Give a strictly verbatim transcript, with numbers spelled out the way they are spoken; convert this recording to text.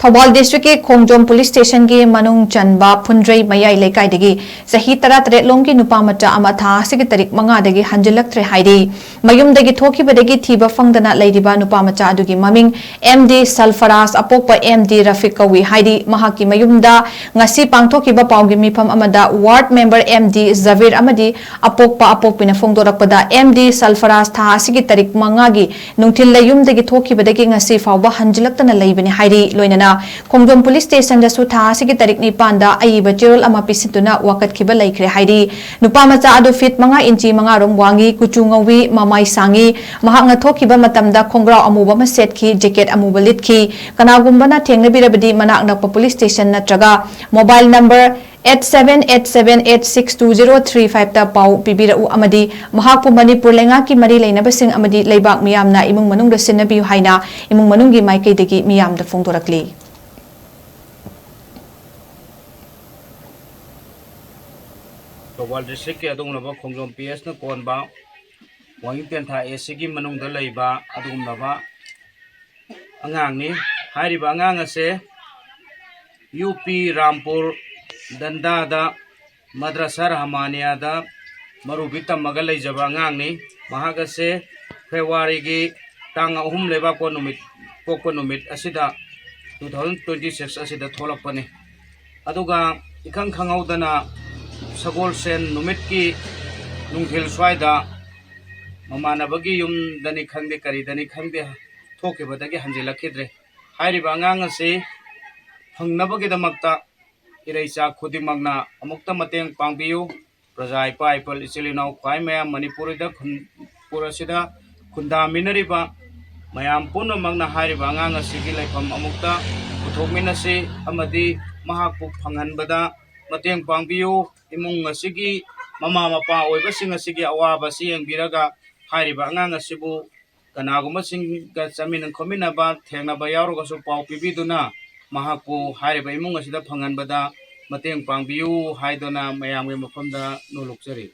ꯊꯧꯕꯥꯜ ꯗꯤꯁꯇ꯭ꯔꯤꯛꯀꯤ ꯈꯣꯡꯖꯣꯝ ꯄꯨꯂꯤꯁ ꯁ꯭ꯇꯦꯁꯟꯒꯤ ꯃꯅꯨꯡ ꯆꯟꯕ ꯐꯨꯟꯗ꯭ꯔꯩ ꯃꯌꯥꯏ ꯂꯩꯀꯥꯏꯗꯒꯤ ꯆꯍꯤ ꯇꯔꯥꯇꯔꯦꯠ ꯂꯣꯝꯒꯤ ꯅꯨꯄꯥ ꯃꯆꯥ ꯑꯃ ꯊꯥ ꯑꯁꯤꯒꯤ ꯇꯥꯔꯤꯛ ꯃꯉꯥꯗꯒꯤ ꯍꯟꯖꯤꯜꯂꯛꯇ꯭ꯔꯦ ꯍꯥꯏꯔꯤ꯫ ꯃꯌꯨꯝꯗꯒꯤ ꯊꯣꯛꯈꯤꯕꯗꯒꯤ ꯊꯤꯕ ꯐꯪꯗꯅ ꯂꯩꯔꯤꯕ ꯅꯨꯄꯥ ꯃꯆꯥ ꯑꯗꯨꯒꯤ ꯃꯃꯤꯡ ꯑꯦꯝ ꯗꯤ ꯁꯜꯐꯔꯥꯖ, ꯑꯄꯣꯛꯄ ꯑꯦꯝ ꯗꯤ ꯔꯐꯤꯛ ꯀꯧꯏ ꯍꯥꯏꯔꯤ꯫ ꯃꯍꯥꯛꯀꯤ ꯃꯌꯨꯝꯗ ꯉꯁꯤ ꯄꯥꯡꯊꯣꯛꯈꯤꯕ ꯄꯥꯎꯒꯤ ꯃꯤꯐꯝ ꯑꯃꯗ ꯋꯥꯔꯗ ꯃꯦꯝꯕꯔ ꯑꯦꯝ ꯗꯤ ꯖꯕꯤꯔ ꯑꯃꯗꯤ ꯑꯄꯣꯛꯄ ꯑꯄꯣꯛꯄꯤꯅ ꯐꯣꯡꯗꯣꯔꯛꯄꯗ, ꯑꯦꯝ ꯗꯤ ꯁꯜꯐꯔꯥꯖ ꯊꯥ ꯑꯁꯤꯒꯤ ꯇꯥꯔꯤꯛ ꯃꯉꯥꯒꯤ ꯅꯨꯡꯊꯤꯜꯗ ꯌꯨꯝꯗꯒꯤ ꯊꯣꯛꯈꯤꯕꯗꯒꯤ ꯉꯁꯤ ꯐꯥꯎꯕ ꯍꯟꯖꯤꯜꯂꯛꯇꯅ ꯂꯩꯕꯅꯤ ꯍꯥꯏꯔꯤ꯫ ꯂꯣꯏꯅꯅ ꯈꯣꯡꯖꯣꯝ ꯄꯨꯂꯤꯁ ꯁ꯭ꯇꯦꯁꯟꯗꯁꯨ ꯊꯥ ꯑꯁꯤꯒꯤ ꯇꯥꯔꯤꯛ ꯅꯤꯄꯥꯟꯗ ꯑꯏꯕ ꯆꯦꯔꯣꯜ ꯑꯃ ꯄꯤꯁꯤꯟꯗꯨꯅ ꯋꯥꯀꯠꯈꯤꯕ ꯂꯩꯈ꯭ꯔꯦ ꯍꯥꯏꯔꯤ꯫ ꯅꯨꯄꯥ ꯃꯆꯥ ꯑꯗꯨ ꯐꯤꯠ ꯃꯉꯥ ꯏꯟꯆꯤ ꯃꯉꯥ ꯔꯣꯝ ꯋꯥꯡꯉꯤ, ꯀꯨꯆꯨ ꯉꯧꯏ, ꯃꯃꯥꯏ ꯁꯥꯡꯉꯤ꯫ ꯃꯍꯥꯛꯅ ꯊꯣꯛꯈꯤꯕ ꯃꯇꯝꯗ ꯈꯣꯡꯒ꯭ꯔꯥꯎ ꯑꯃꯨꯕ ꯑꯃ ꯁꯦꯠꯈꯤ, ꯖꯦꯀꯦꯠ ꯑꯃꯨꯕ ꯂꯤꯠꯈꯤ꯫ ꯀꯅꯥꯒꯨꯝꯕꯅ ꯊꯦꯡꯅꯕꯤꯔꯕꯗꯤ ꯃꯅꯥꯛ ꯅꯛꯄ ꯄꯨꯂꯤꯁ ꯁ꯭ꯇꯦꯁꯟ ꯅꯠꯇ꯭ꯔꯒ mobile number eight seven eight seven eight six two zero three five ꯇ ꯄꯥꯎ ꯄꯤꯕꯤꯔꯛꯎ ꯑꯃꯗꯤ ꯃꯍꯥꯛꯄꯨ ꯃꯅꯤꯄꯨꯔ ꯂꯩꯉꯥꯛꯀꯤ ꯃꯔꯤ ꯂꯩꯅꯕꯁꯤꯡ ꯑꯃꯗꯤ ꯂꯩꯕꯥꯛ ꯃꯤꯌꯥꯝꯅ ꯏꯃꯨꯡ ꯃꯅꯨꯡꯗ ꯁꯤꯟꯅꯕꯤꯌꯨ ꯍꯥꯏꯅ ꯏꯃꯨꯡ ꯃꯅꯨꯡꯒꯤ ꯃꯥꯏꯀꯩꯗꯒꯤ ꯃꯤꯌꯥꯝꯗ ꯐꯣꯡꯗꯣꯔꯛꯂꯤ꯫ ꯊꯧꯕꯥꯜ ꯗꯤꯁꯇ꯭ꯔꯤꯛꯀꯤ ꯑꯗꯨꯒꯨꯝꯂꯕ ꯈꯣꯡꯖꯣꯝ ꯄꯤ ꯑꯦꯁꯅ ꯀꯣꯟꯕ ꯋꯥꯍꯤꯡ ꯇꯦꯟꯊꯥ ꯑꯦ ꯁꯤꯒꯤ ꯃꯅꯨꯡꯗ ꯂꯩꯕ ꯑꯗꯨꯒꯨꯝꯂꯕ ꯑꯉꯥꯡꯅꯤ꯫ ꯍꯥꯏꯔꯤꯕ ꯑꯉꯥꯡ ꯑꯁꯦ ꯌꯨ ꯄꯤ ꯔꯥꯝꯄꯨꯔ ꯗꯟꯗꯥꯗ ꯃꯗ꯭ꯔꯁꯥ ꯔꯍꯃꯥꯅꯤꯌꯥꯗ ꯃꯔꯨꯕꯤ ꯇꯝꯃꯒ ꯂꯩꯖꯕ ꯑꯉꯥꯡꯅꯤ꯫ ꯃꯍꯥꯛ ꯑꯁꯦ ꯐꯦꯕ꯭ꯔꯨꯋꯥꯔꯤꯒꯤ ꯇꯥꯡ ꯑꯍꯨꯝ ꯂꯩꯕꯥꯛꯄꯣꯛꯄ ꯅꯨꯃꯤꯠ, ꯄꯣꯛꯄ ꯅꯨꯃꯤꯠ ꯑꯁꯤꯗ two thousand twenty six ꯑꯁꯤꯗ ꯊꯣꯛꯂꯛꯄꯅꯤ꯫ ꯑꯗꯨꯒ ꯏꯈꯪ ꯈꯪꯍꯧꯗꯅ ꯁꯒꯣꯜꯁꯦꯟ ꯅꯨꯃꯤꯠꯀꯤ ꯅꯨꯡꯊꯤꯜ ꯁ꯭ꯋꯥꯏꯗ ꯃꯃꯥꯟꯅꯕꯒꯤ ꯌꯨꯝꯗꯅꯤ ꯈꯪꯗꯦ, ꯀꯔꯤꯗꯅꯤ ꯈꯪꯗꯦ, ꯊꯣꯛꯈꯤꯕꯗꯒꯤ ꯍꯟꯖꯤꯜꯂꯛꯈꯤꯗ꯭ꯔꯦ꯫ ꯍꯥꯏꯔꯤꯕ ꯑꯉꯥꯡ ꯑꯁꯤ ꯐꯪꯅꯕꯒꯤꯗꯃꯛꯇ ꯏꯔꯩꯆꯥ ꯈꯨꯗꯤꯡꯃꯛꯅ ꯑꯃꯨꯛꯇ ꯃꯇꯦꯡ ꯄꯥꯡꯕꯤꯌꯨ꯫ ꯄ꯭ꯔꯖꯥ, ꯏꯄꯥ ꯏꯄꯜ, ꯏꯆꯤꯜ ꯏꯅꯥꯎ ꯈ꯭ꯋꯥꯏ ꯃꯌꯥꯝ ꯃꯅꯤꯄꯨꯔꯗ ꯈꯨꯟ-, ꯃꯅꯤꯄꯨꯔ ꯑꯁꯤꯗ ꯈꯨꯟꯗꯥꯃꯤꯟꯅꯔꯤꯕ ꯃꯌꯥꯝ ꯄꯨꯝꯅꯃꯛꯅ ꯍꯥꯏꯔꯤꯕ ꯑꯉꯥꯡ ꯑꯁꯤꯒꯤ ꯂꯩꯐꯝ ꯑꯃꯨꯛꯇ ꯄꯨꯊꯣꯛꯃꯤꯟꯅꯁꯤ ꯑꯃꯗꯤ ꯃꯍꯥꯛꯄꯨ ꯐꯪꯍꯟꯕꯗ ꯃꯇꯦꯡ ꯄꯥꯡꯕꯤꯌꯨ꯫ ꯏꯃꯨꯡ ꯑꯁꯤꯒꯤ ꯃꯃꯥ ꯃꯄꯥ ꯑꯣꯏꯕꯁꯤꯡ ꯑꯁꯤꯒꯤ ꯑꯋꯥꯕ ꯑꯁꯤ ꯌꯦꯡꯕꯤꯔꯒ ꯍꯥꯏꯔꯤꯕ ꯑꯉꯥꯡ ꯑꯁꯤꯕꯨ ꯀꯅꯥꯒꯨꯝꯕꯁꯤꯡꯒ ꯆꯠꯃꯤꯟ ꯈꯣꯠꯃꯤꯟꯅꯕ ꯊꯦꯡꯅꯕ ꯌꯥꯎꯔꯒꯁꯨ ꯄꯥꯎ ꯄꯤꯕꯤꯗꯨꯅ ꯃꯍꯥꯛꯄꯨ ꯍꯥꯏꯔꯤꯕ ꯏꯃꯨꯡ ꯑꯁꯤꯗ ꯐꯪꯍꯟꯕꯗ ꯃꯇꯦꯡ ꯄꯥꯡꯕꯤꯌꯨ ꯍꯥꯏꯗꯨꯅ ꯃꯌꯥꯝꯒꯤ ꯃꯐꯝꯗ ꯅꯣꯜꯂꯨꯛꯆꯔꯤ꯫